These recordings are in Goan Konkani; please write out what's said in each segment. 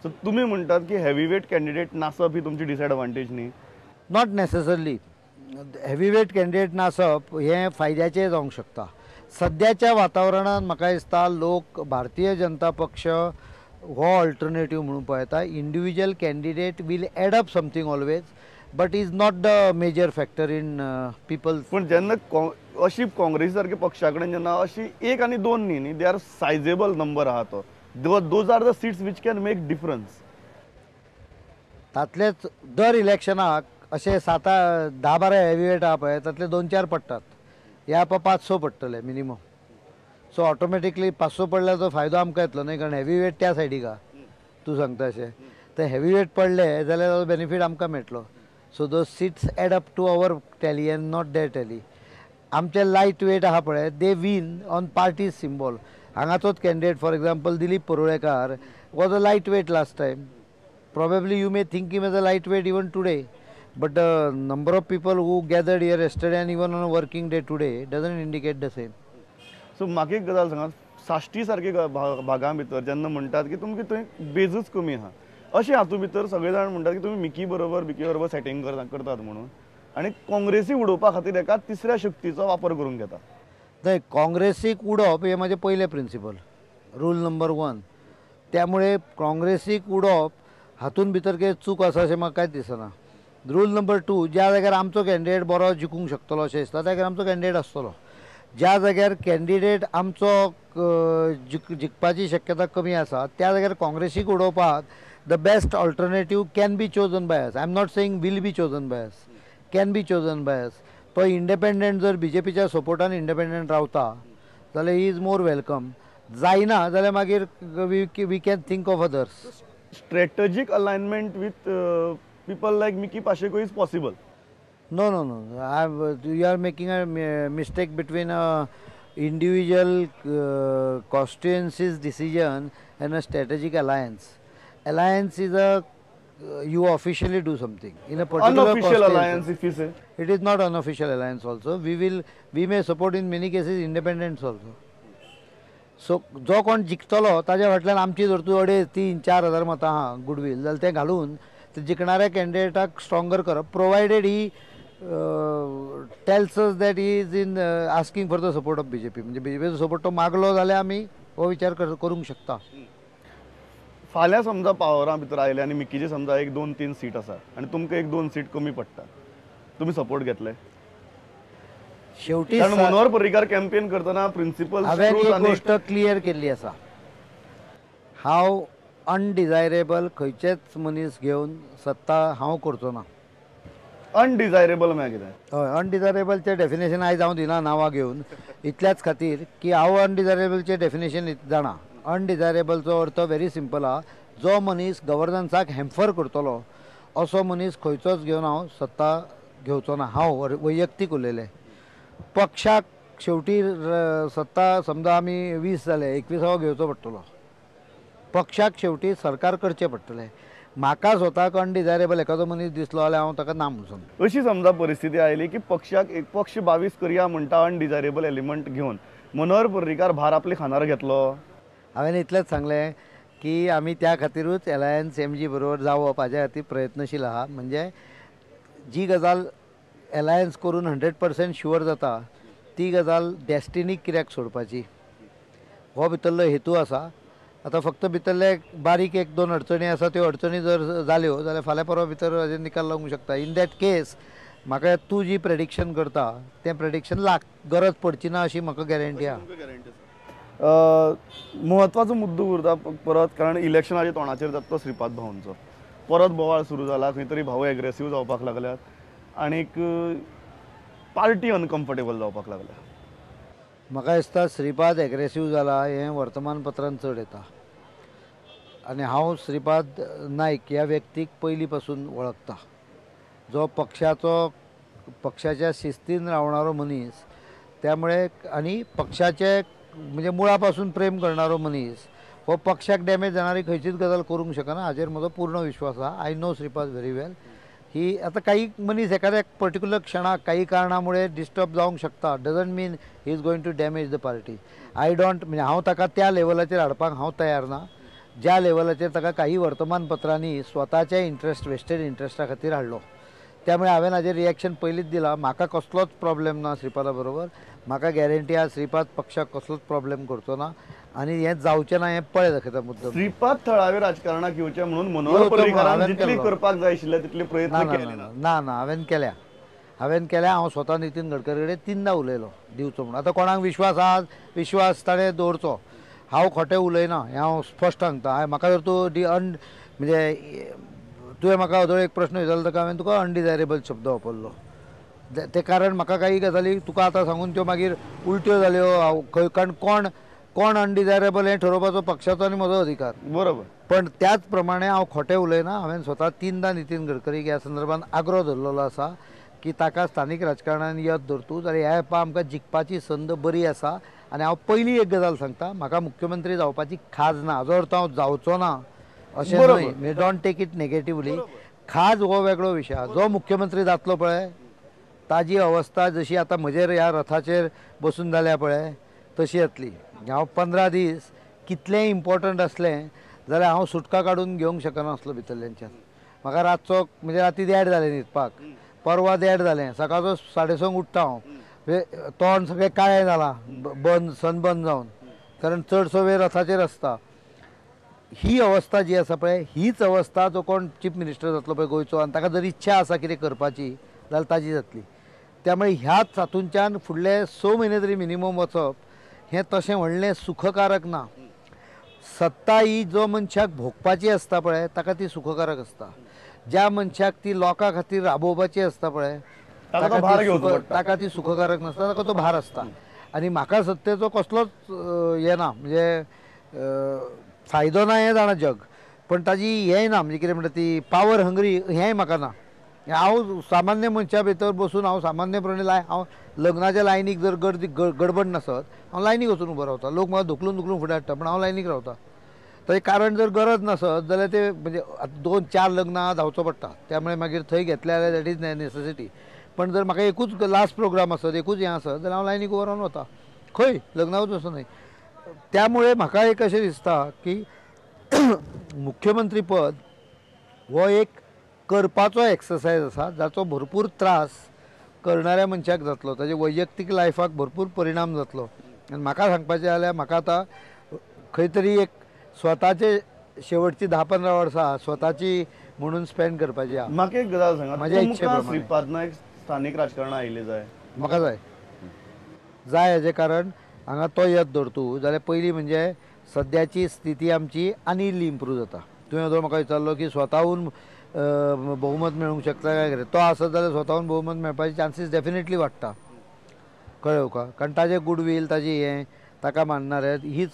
सो तुमी म्हणटात की हेवीवेट कॅन्डिडेट नासप ही तुमची डिसएडवांटेज न्ही? Not necessarily. Heavyweight candidate नासप हें फायद्याचें जावंक शकता. सद्याच्या वातावरणांत म्हाका दिसता लोक भारतीय जनता पक्ष हो ऑल्टरनेटीव म्हणून पळयता. Individual candidate will add up something always, but is not the major factor in people. पूण जेन्ना अशी काँग्रेसी सारके पक्षा कडेन जेन्ना अशी एक आनी दोन न्ही न्ही, they are sizeable number आहा तो, those are the seats which can make difference. तातलेच दर इलेक्शनाक अशे 7-10-12 हेवीवेट आहा पळय, तातले 2-4 पडटात, ह्या 5-6 पडटले मिनिमम. सो ऑटोमॅटिकली 5-6 पडल्यार तो फायदो आमकां येतलो न्ही, कारण हेवीवेट त्या सायडीक आहा तूं सांगता अशें. तर हेवीवेट पडले जाल्यार ताजो बेनिफीट आमकां मेळटलो. So those seats add up to our tally and not their tally. आमचे लायट वेट आहा पळय, they win on party symbol. हांगाचोच candidate for example Dilip Parulekar was a light weight last time. Probably you may think him as a light weight even today, but the number of people who gathered here yesterday and even on a working day today doesn't indicate the same. So म्हाका एक गजाल सांगात, साश्टी सारके भागां भितर जेन्ना म्हणटात की तुमकां थंय बेजूच कमी आहा, अशें हातूंत भितर सगळे जाण म्हणटात की तुमी मिकी बरोबर सेटींग करतात म्हणून, आनी काँग्रेसी उडोवपा खातीर एका तिसऱ्या शक्तीचो वापर करून घेता. न्हय, काँग्रेसीक उडोवप हें म्हाजें पयलें प्रिंसिपल, रूल नंबर 1. त्यामुळे काँग्रेसीक उडोवप हातूंत भितर कितें चूक आसा अशें म्हाका कांयच दिसना. रूल नंबर 2, ज्या जाग्यार आमचो कॅन्डिडेट बरो जिखूंक शकतलो अशें दिसता त्या जाग्यार आमचो कॅन्डिडेट आसतलो. ज्या जाग्यार कॅन्डिडेट आमचो जिखपाची शक्यता कमी आसा त्या जाग्यार काँग्रेसीक उडोवपाक the best alternative can be chosen by us. I am not saying will be chosen by us, can be chosen by us. तो इंडिपेंडंट जर बीजेपीच्या सपोर्टान इंडिपेंडंट रावता जाल्यार he is more welcome. जायना जाल्यार मागीर we can think of others. Strategic alignment with people like Mickky Pacheco is possible? No, no, no. You are making a mistake between a individual constituency's decision and a strategic alliance. Alliance is a you officially do something in a particular unofficial alliance, if you say. It is not unofficial alliance also. We may support in many cases independents also. So जो कोण जिखतलो ताज्या फाटल्यान आमची जर तूं 2.5, 3, 4 हजार मतां आहा गुडवील जाल्यार तें घालून ते जिखणाऱ्या कॅन्डिडेटाक स्ट्रोंगर करप, provided he tells us that he is in asking for the support of BJP. म्हणजे बीजेपीचो सपोर्ट तो मागलो जाल्यार आमी हो विचार करूंक शकता. फाल्यां समजा पावरा भितर आयले आनी मिकीचे समजा 1-2-3 सीट आसा आनी तुमकां 1-2 सीट कमी पडटा, तुमी सपोर्ट घेतले? शेवटी कारण मनोहर पर्रीकार कॅम्पेन करतना प्रिंसिपल हांवें एक गोश्ट क्लियर केल्ली आसा, हांव अनडिजायरेबल खंयचेच मनीस घेवन सत्ता हांव करचो ना. अनडिजायरेबल म्हळ्यार कितें? हय, अनडिजायरेबलचें डेफिनेशन आयज हांव दिना नांवां घेवन, इतल्याच खातीर की हांव अनडिजायरेबलचें डेफिनेशन जाणा. अनडिजायरेबलचो अर्थ व्हेरी सिंपल आहा, जो मनीस गवर्नन्साक हॅम्फर करतलो असो मनीस खंयचोच घेवन हांव सत्ता घेवचो ना. हांव वैयक्तीक उलयलें. पक्षाक शेवटी सत्ता समजा आमी 20 जाले, 21वो घेवचो पडटलो, पक्षाक शेवटी सरकार करचें पडटलें. म्हाका स्वताक अनडिजायरेबल एखादो मनीस दिसलो जाल्यार हांव ताका ना म्हणून सांगता. अशी समजा परिस्थिती आयली की पक्षाक एक पक्ष 22 करया म्हणटा अनडिजायरेबल एलिमेंट घेवन मनोहर पर्रीकार भार आपले खानार घेतलो? हांवें इतलेंच सांगलें की आमी त्या खातीरूच एलायन्स एमजी बरोबर जावप हाज्या खातीर प्रयत्नशील आहा. म्हणजे जी गजाल एलायन्स करून 100% शुअर जाता ती गजाल डेस्टिनीक कित्याक सोडपाची, हो भितरलो हेतू आसा. आतां फक्त भितरले बारीक 1-2 अडचणी आसा, त्यो अडचणी जर जाल्यो जाल्यार फाल्यां परवां भितर हाजेर निकाल लागूंक शकता. इन that case म्हाका तूं जी प्रेडिक्शन करता तें प्रेडिक्शन गरज पडची ना अशी म्हाका गॅरंटी आहा. म्हत्वाचो मुद्दो उरता परत, कारण इलेक्शनाच्या तोंडाचेर जाता तो श्रीपाद भाऊंचो परत बोवाळ सुरू जाला, खंय तरी भाऊ एग्रेसीव जावपाक लागल्यात आनीक पार्टी अनकम्फर्टेबल जावपाक लागल्या. म्हाका दिसता श्रीपाद एग्रेसीव जाला हें वर्तमानपत्रान चड येता, आनी हांव श्रीपाद नायक ह्या व्यक्तीक पयलीं पासून वळखता, जो पक्षाच्या शिस्तीन रावणारो मनीस, त्यामुळे आनी पक्षाचे म्हणजे मुळा पासून प्रेम करणारो मनीस, हो पक्षाक डॅमेज जाणारी खंयचीच गजाल करूंक शकना हाजेर म्हजो पूर्ण विश्वास आहा. I know Shripad very well. ही आतां काही मनीस एखाद्या पर्टिक्युलर क्षणाक काही कारणामुळे डिस्टर्ब जावंक शकता, doesn't mean he is going to damage the party. I don't, म्हणजे हांव ताका त्या लेवलाचेर हाडपाक हांव तयार ना. ज्या लेवलाचेर ताका काही वर्तमानपत्रांनी स्वताच्या इंट्रस्ट वेस्टेड इंट्रस्टा खातीर हाडलो. त्यामुळे हांवें हाजेर रिएक्शन पयलींच दिलां. म्हाका कसलोच प्रॉब्लेम ना श्रीपादा बरोबर, म्हाका गॅरंटी आसा श्रीपाद पक्षाक कसलोच प्रॉब्लेम करचो ना आनी हें जावचें ना हें पळय दाखयता मुद्दम. श्रीपाद थळावे राजकारणाक येवचें म्हणून मनोहर पर्रीकारान जितली करपाक जाय आशिल्ले तितले प्रयत्न केले ना. ना ना, हांवें केल्या, हांवें केल्या. हांव स्वता नितीन गडकरी कडेन 3दा उलयलो दिवचो म्हणून. आतां कोणाक विश्वास आसा विश्वास ताणें दवरचो. हांव खोटें उलयना हें हांव स्पश्ट सांगता. म्हाका जर तूं म्हणजे तुवें म्हाका अदोळ एक प्रश्न विचारलो ताका हांवें तुका अनडिजायरेबल शब्द वापरलो. ते कारण म्हाका काही गजाली तुका आतां सांगून त्यो मागीर उलट्यो जाल्यो. हांव खंय कारण कोण कोण अनडिजायरेबल हें ठरोवपाचो पक्षाचो आनी म्हजो अधिकार, बरोबर. पण त्याच प्रमाणे हांव खोटें उलयना. हांवें स्वता 3दा नितीन गडकरीक ह्या संदर्भात आग्रो धरलेलो आसा की ताका स्थानीक राजकारणान यत धरतू जाल्यार ह्या हेपा आमकां जिखपाची संद बरी आसा. आनी हांव पयलीं एक गजाल सांगता, म्हाका मुख्यमंत्री जावपाची खाज ना, हाजो अर्थ हांव जावचो ना अशें न्हय. Don't take it negatively. खाज हो वेगळो विशय. जो मुख्यमंत्री जातलो पळय ताजी अवस्था जशी आतां म्हजेर ह्या रथाचेर बसून जाल्या पळय तशी येतली. हांव 15 दीस कितलेंय इम्पॉर्टंट आसलें जाल्यार हांव सुटका काडून घेवंक शकनासलो भितरल्यांच्यान. म्हाका रातचो म्हणजे राती 1:30 जालें न्हिदपाक, परवा 1:30 जालें, सकाळचो 6:30 उठ्ठा हांव, तोंड सगळें काळें जालां बंद सनबर्न जावन, कारण चडसो वेळ रथाचेर आसता. ही अवस्था जी आसा पळय हीच अवस्था जो कोण चीफ मिनिस्टर जातलो पळय गोंयचो आनी ताका जर इच्छा आसा कितें करपाची जाल्यार ताजी जातली. त्यामुळे ह्याच हातूंच्यान फुडले 6 म्हयने तरी मिनिमम वचप हें तशें व्हडलें सुखकारक ना. सत्ता ही जो मनशाक भोगपाची आसता पळय ताका ती सुखकारक आसता. ज्या मनशाक ती लोकां खातीर राबोवपाची आसता पळय ताका ती सुखकारक नासता, ताका तो भार आसता. आनी म्हाका सत्तेचो कसलोच येना म्हणजे फायदो ना हें जाणा जग, पण ताजी हेंय ना म्हणजे कितें म्हणटा ती पावर हंग्री हेंय म्हाका ना. हांव सामान्य मनशा भितर बसून हांव सामान्यपणे हांव लग्नाच्या लायनीक जर गर्दी गडबड नासत हांव लायनीक वचून उबो रावता. लोक म्हाका धुकलून धुकलून फुडें हाडटा पण हांव लायनीक रावता. थंय कारण जर गरज नासत जाल्यार ते म्हणजे 2-4 लग्नां धांवचो पडटा, त्यामुळे मागीर थंय घेतलें जाल्यार that is necessity. पण जर म्हाका एकूच लास्ट प्रोग्राम आसत एकूच हें आसत जाल्यार हांव लायनीक उबो रावन वता खंय लग्नाकूच वचूं न्हय. त्यामुळे म्हाका एक अशें दिसता की मुख्यमंत्रीपद हो एक करपाचो एक्सरसायज आसा जाचो भरपूर त्रास करणाऱ्या मनशाक जातलो, ताजे वैयक्तीक लायफाक भरपूर परिणाम जातलो. आनी म्हाका सांगपाचें जाल्यार म्हाका आतां खंय तरी एक स्वताचे शेवटची 10-15 वर्सां स्वताची म्हणून स्पेंड करपाची आसा. म्हाका एक गजाल सांगा, म्हज्या इच्छे प्रमाणे श्रीपाद नायक स्थानीक राजकारणां आयिल्लें जाय? म्हाका जाय जाय हाजें कारण हांगा तो यत धरतू जाल्यार पयलीं म्हणजे सद्याची स्थिती आमची आनी इल्ली इम्प्रूव जाता. तुवें जर म्हाका विचारलो की स्वताहून बहुमत मेळूंक शकता काय कितें, तो आसत जाल्यार स्वताहून बहुमत मेळपाचे चान्सीस डेफिनेटली वाडटा. कळ्ळें तुका? कारण ताजें गुडवील ताजें हें ताका मानणारे हीच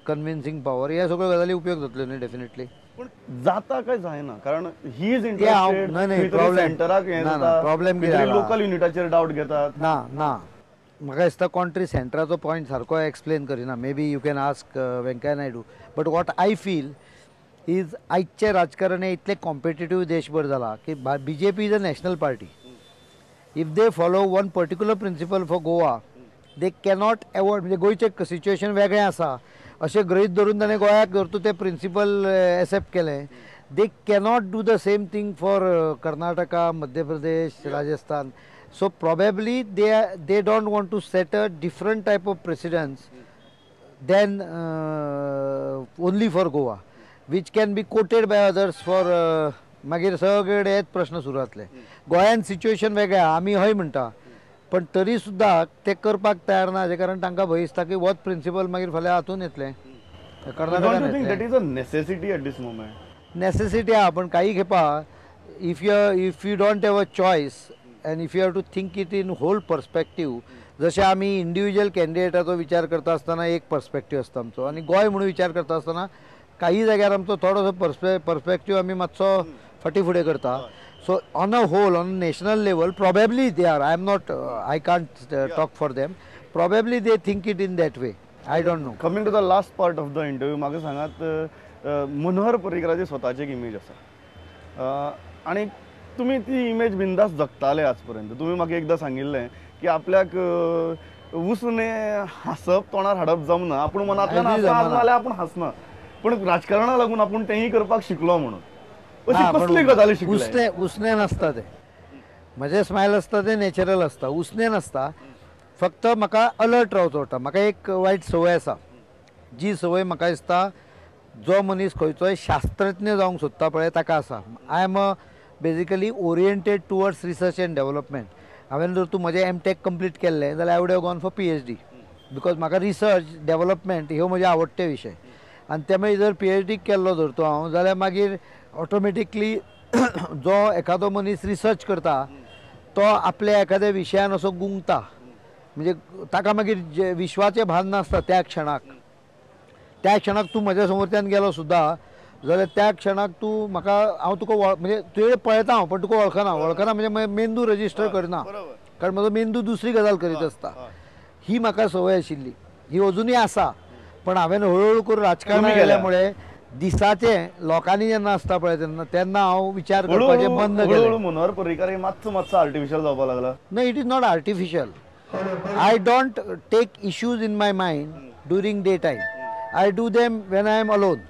कन्विन्सिंग पावर ह्या सगळ्यो गजाली उपयोग जातल्यो न्ही डेफिनेटली. पूण जाता काय जायना कारण he is interested, सेंटराक हें जाता, प्रॉब्लेम लोकल युनिटाचेर डावट घेतात. ना ना, म्हाका दिसता कोण तरी सेंटराचो पॉयंट सारको एक्सप्लेन करिना. Maybe you can ask Venkaiah Naidu, but what I feel is आयचें राजकारण हें इतलें कॉम्पिटिटीव देशभर जालां की BJP is a national party. If they follow one particular principle for Goa they cannot avoid. म्हणजे गोंयचें सिच्युएशन वेगळें आसा अशें गृहीत धरून ताणें गोंयाक धरून तें प्रिंसिपल एक्सेप्ट केलें. They cannot do the same thing for Karnataka, Madhya Pradesh, Rajasthan. So probably they don't want to set a different type of precedence than only for Goa, which can be quoted by others for मागीर सगळे हेच प्रश्न सुरू जातले. गोंयान सिच्युएशन वेगळें आमी हय म्हणटा, पण तरी सुद्दां ते करपाक तयार ना हाजें कारण तांकां भंय दिसता की होच प्रिंसिपल मागीर फाल्यां हातून येतलें कर्नाटकान येतलें. That is a necessity at this moment. Necessity आहा, पण काही खेपा if you don't have a choice and if you have to think it in whole perspective. जशें आमी इंडिविज्युअल कॅन्डिडेटाचो विचार करता आसतना एक पर्सपेक्टीव आसता आमचो, आनी गोंय म्हणून विचार करता आसतना काही जाग्यार आमचो थोडोसो पर्सपेक्टीव आमी मातसो फाटीं फुडें करता. So on a whole, on national level probably they are, I am not, I can't talk for them, probably they think it in that way. I don't know. Coming to the last part of the interview, म्हाका सांगात मनोहर पर्रीकराची स्वताची एक इमेज आसा आनी तुमी ती इमेज बिंदास जगताले आजपर्यंत. तुमी म्हाका एकदां सांगिल्लें की आपल्याक उसने हांसप तोंडार हाडप जमना, आपूण मनांतल्यान हांसना जाल्यार आपूण हांसना. पण राजकारणाक लागून आपूण तेंय करपाक शिकलो म्हणून. अशी कसली गजाली शिकले? उसने नासता ते, म्हजें स्मायल आसता तें नॅचरल आसता, उसने नासता. फक्त म्हाका अलर्ट रावचो पडटा. म्हाका एक वायट संवय आसा, जी संवय म्हाका दिसता जो मनीस खंयचोय शास्त्रज्ञ जावंक सोदता पळय ताका आसा. I am a basically oriented towards research and development. हांवें जर तूं म्हजें एम.टेक कंप्लीट केल्लें जाल्यार I would have gone for PhD, because म्हाका रिसर्च डेवलपमेंट ह्यो म्हजे आवडटे विशय. आनी त्यामुळे जर PhD केल्लो धरतो हांव जाल्यार मागीर ऑटोमॅटिकली जो एखादो मनीस रिसर्च करता तो आपल्या एखाद्या विशयान असो गुंगता, म्हणजे ताका मागीर जे विश्वाचें भान नासता त्या क्षणाक. त्या क्षणाक तूं म्हज्या समोरच्यान गेलो सुद्दां जाल्यार त्या क्षणाक तूं म्हाका, हांव तुका म्हणजे तुवें पळयता हांव पण तुका वळखना. वळखना म्हणजे मेंदू रजिस्टर करना, कारण म्हजो मेंदू दुसरी गजाल करीत आसता. ही म्हाका संवय आशिल्ली, ही अजुनूय आसा. पण हांवें हळूहळू करून राजकारणात गेल्यामुळे दिसाचे लोकांनी जेन्ना आसता पळय तेन्ना तेन्ना हांव विचार करपाचें बंद केलें. मनोहर पर्रीकार हे मातसो मातसो आर्टिफिशियल जावपाक लागला. No, it is not artificial. I don't take issues in my mind during day time. I do them when I am alone,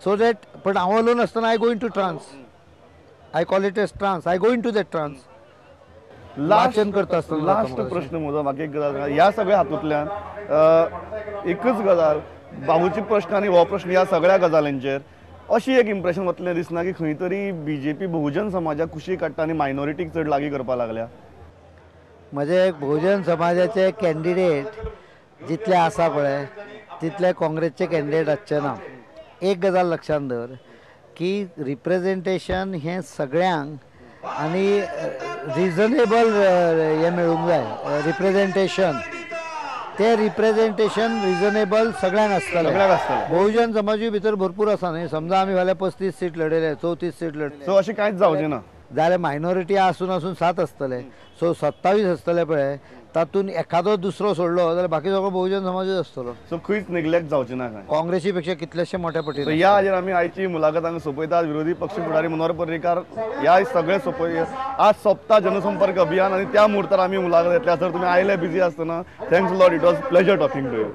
so that पण हांव अलोन आसतना I go into trance. I call it as trance. I go into that trance. वाचन करता आसतना. लास्ट प्रश्न म्हजो, म्हाका एक गजाल, ह्या सगळ्या हातूंतल्यान एकच गजाल, बाबूची प्रश्न आनी हो प्रश्न, ह्या सगळ्या गजालींचेर अशी एक इम्प्रेशन वतलें दिसना की खंय तरी बीजेपी बहुजन समाजाक कुशीक काडटा आनी मायनॉरिटीक चड लागीं करपाक लागल्या? म्हजे बहुजन समाजाचे कॅन्डिडेट जितले आसा पळय तितले काँग्रेसचे कॅन्डिडेट आसचे ना. एक गजाल लक्षांत दवर की रिप्रेजेंटेशन हें सगळ्यांक आनी रिजनेबल हें मेळूंक जाय रिप्रेजेंटेशन. ते रिप्रेजेंटेशन रिजनेबल सगळ्यांक आसतलें. बहुजन समाजूय भितर भरपूर आसा न्ही. समजा आमी फाल्यां 35 सीट लढयले, 34 सीट लढयले, सो अशें कांयच जावचें ना जाल्यार मायनॉरिटी आसून आसून 7 आसतले, सो 27 आसतले पळय, तातूंत एखादो दुसरो सोडलो जाल्यार बाकी सगळो बहुजन समाजूच आसतलो. सो खंयच निग्लेक्ट जावचें ना कांय काँग्रेसी पेक्षा कितलेशे मोठ्या पटीन. ह्या हाजेर आमी आयची मुलाखत हांगा सोंपयतात. विरोधी पक्ष फुडारी मनोहर पर्रीकार ह्या सगळे सोंपय आज सोंपता जनसंपर्क अभियान आनी त्या मुहूर्तार आमी मुलाखत घेतल्या. सर तुमी आयले बिजी आसतना, thanks lot, it was pleasure talking to you.